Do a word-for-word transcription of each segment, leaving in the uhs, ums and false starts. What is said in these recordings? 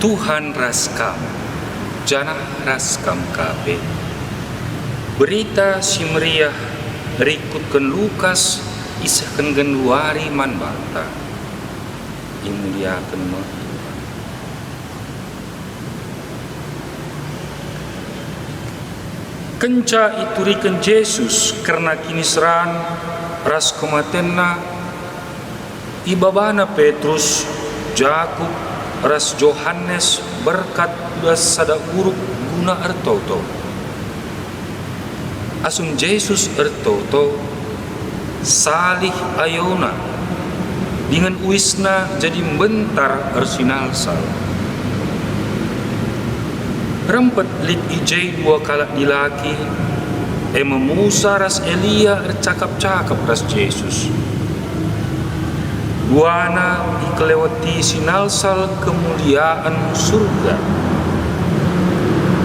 Tuhan ras kam, janah ras kam ka pe. Berita Si Meriah rikutken Lukas isehken genduari man banta. Imuliaken me Tuhan. Kenca ituriken Jesus kerna kiniseran ras kematenNa, ibabana Petrus, Jakup, ras Johanes berkat ku bas sada uruk guna ertoto. Asum Jesus ertoto, salih ayona, dingen uisna jadi mbentar ersinalsal. Rempet lit i je dua kalak dilaki, e me Musa ras Elia ercakap-cakap ras Jesus. Duana ikeleweti sinalsal kemuliaan Surga.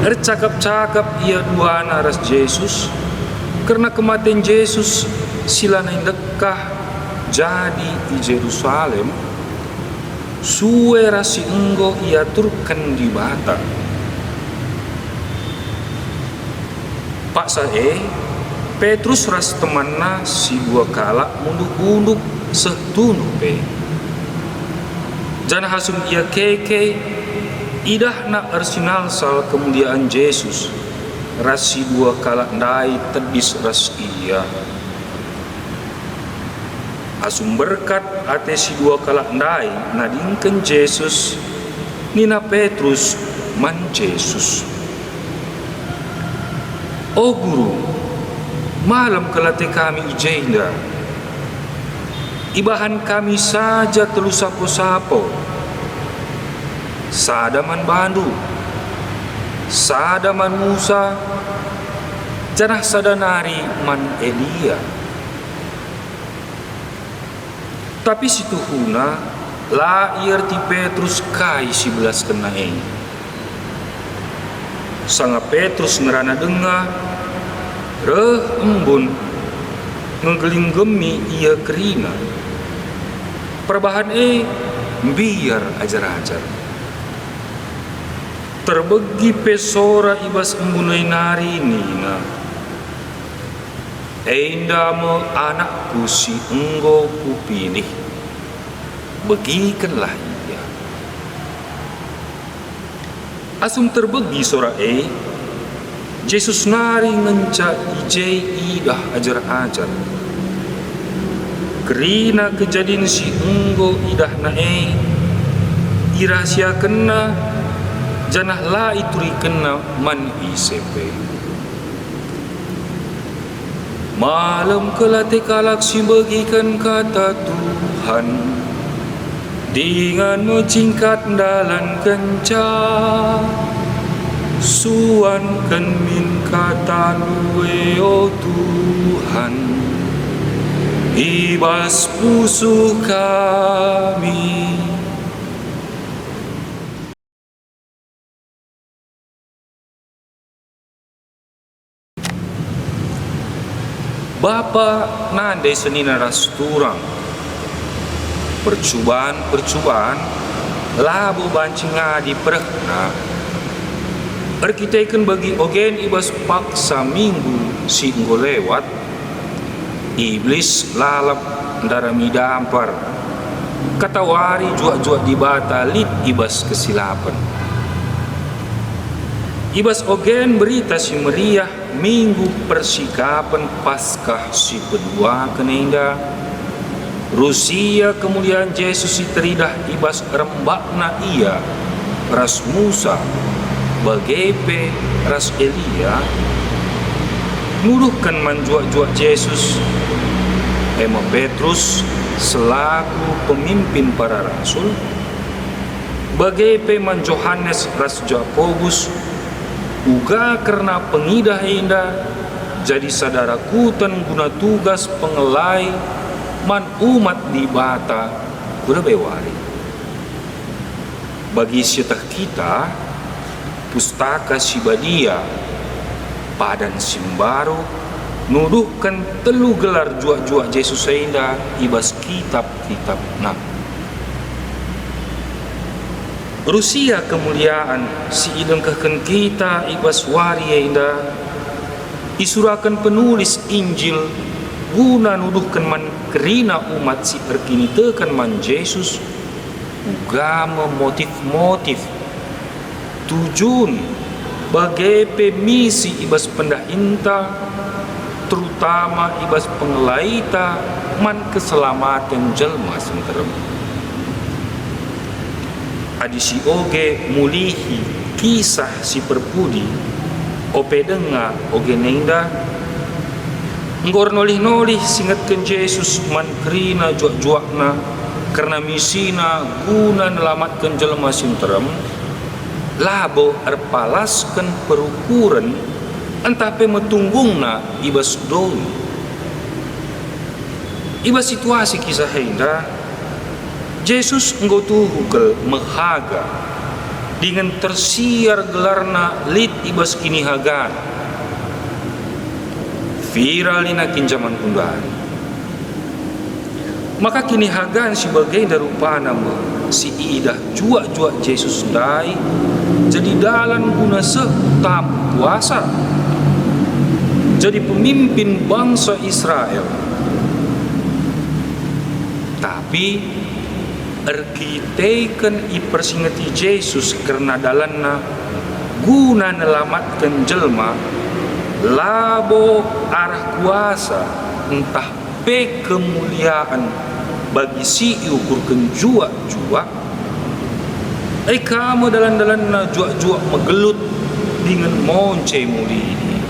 Ercakap-cakap ia duana ras Jesus kerna kematen Jesus si lanai ndekah jadi i Jerusalem, sue ras si enggo iaturken Dibata. Paksa e, Petrus ras temanna si dua kalak munduk-unduk seh tunduh pe. Janah asum ia keke, idahna ersinalsal kemuliaan Jesus ras si dua kalak ndai tedis ras ia. Asum mberkat ate si dua kalak ndai nadingken Jesus, nina Petrus man Jesus, "O Guru, malem kal ate kami i jenda. Ibahan kami saja telu sapo-sapo, sada man bandu, sada man Musa, janah sada nari man Elia." Tapi situhuna la ierti Petrus kai si belaskenna e. Sanga Petrus ngerana denga, reh embun, ngegelinggemi ia kerina. Perbahan e mbiar ajar-ajar. Terbegi pe sora i bas embun e nari nina, "Enda me anakku si enggo kupilih. Begikenlah ia." Asum terbegi sora e, Jesus nari ngenca i je idah ajar-ajar. Kerina kejadin si enggo idahna e irahasiakenna, janah la iturikenna man ise pe. Malem kal ate kalak si mbegiken kata Tuhan, dingen mecingkat ndalankenca. Suanken min kataNdu e, o Tuhan, i bas pusuh kami. Bapa nande senina ras turang. Percuban-percuban labo banci ngadi perehna. Erkiteken bagi ogen i bas paksa minggu si enggo lewat, Iblis lalap ndarami dampar, katawari juak-juak Dibata lit i bas kesilapen. I bas ogen Berita Si Meriah Minggu Persikapen Paskah si peduaken enda, rusia kemulian Jesus si teridah i bas rembakna Ia ras Musa, bage pe ras Elia, nuduhken man juak-juak Jesus, e me Petrus selaku pemimpin para rasul, bage pe man Johanes ras Jakobus, uga kerna pengidah enda jadi sada rakuten guna tugas pengelai man umat Dibata ku lebe wari. Bagi sieteh kita, Pustaka Si Badia, Padan Si Mbaru, nuduhken telu gelar juak-juak Jesus enda i bas kitap-kitapna. Rusia kemuliaan si idengkehken kita i bas wari enda isuraken penulis Injil guna nuduhken man kerina umat si erkiniteken man Jesus uga me motif-motif, tujun, bage pe misi i bas pendahinta, terutama i bas pengelaita man keselamaten jelma si nterem. Adi sioge mulihi kisah si perpudi, ope denga oge nenda, enggo ernolih-nolih singetken Jesus man kerina juak-juakna kerna misina guna nelamatken jelma si nterem, labo erpalasken perukuren ntah pe metunggungna i bas doni. I bas situasi kisah enda, Jesus enggo tuhu kal mehaga dingen tersiar gelarna lit i bas kinihagan. Viral nina kin jaman kundai. Maka kinihagan si bagenda rupana me si idah juak-juak Jesus ndai jadi dalan guna seh ku tampuk kuasa, jadi pemimpin bangsa Israel. Tapi erkiteken ipersingeti Jesus kerna dalanna guna nelamatken jelma, labo arah kuasa ntah pe kemuliaan bagi si iukurken juak-juak, e ka me dalan-dalanna juak-juak megelut dingen monce mulidi.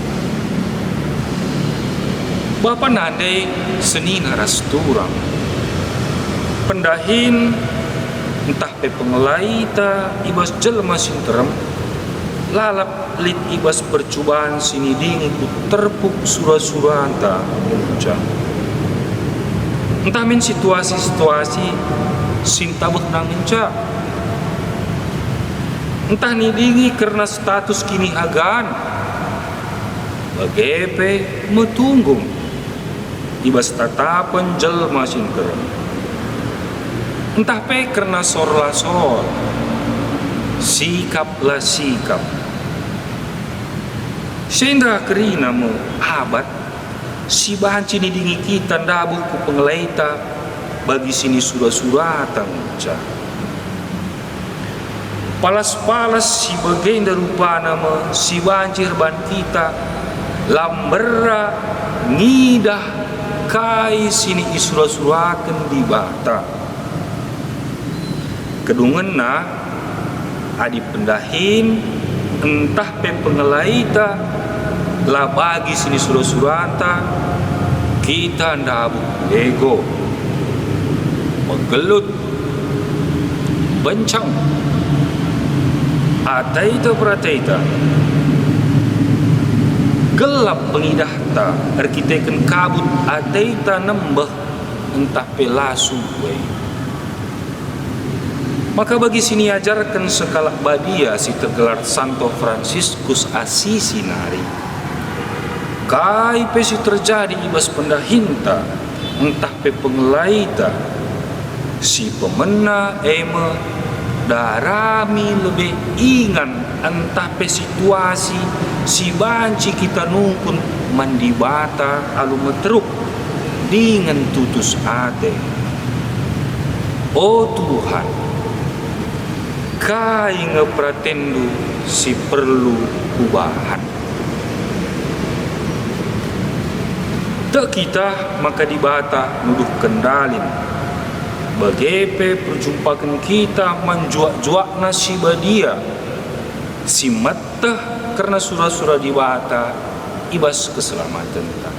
Bapa nande senina ras turang, pendahin ntah pe pengelaita i bas jelma si nterem, lalap lit i bas percuban si nidingi ku terpuk sura-suranta ngenca. Ntah min situasi-situasi si ntabehna ngenca, ntah nidingi kerna status kinihagan, bage pe metunggung i bas tatapen jelma si nterem, ntah pe kerna sor la sor, sikap la sikap. Senda kerina me abat si banci nidingi kita ndabuh ku pengelaita bagi si nisura-surata ngenca. Palas-palas si bagenda rupana me si banci erban kita la mbera ngidah kai si niisura-suraken Dibata. Kedungenna, adi pendahin ntah pe pengelaita la bagi si nisura-suranta, kita ndabuh ego, megelut, bencang, ataita perateita, gelap pengidahta erkiteken kabut ataita nembeh ntah pe la sue. Maka bagi si niajarken sekalak badia si tergelar Santo Fransiskus Assisi nari, kai pe si terjadi i bas pendahinta ntah pe pengelaita, si pemena e me darami lebe ingan ntah pe situasi si banci kita nungkun man Dibata alu meteruk dingen tutus ate. O Tuhan, kai nge peratenNdu si perlu kubahan? Tek kita maka Dibata nuduhken dalin, bage pe perjumpaken kita man juak-juakNa si badia, si meteh kerna sura-sura Dibata i bas keselamatenta.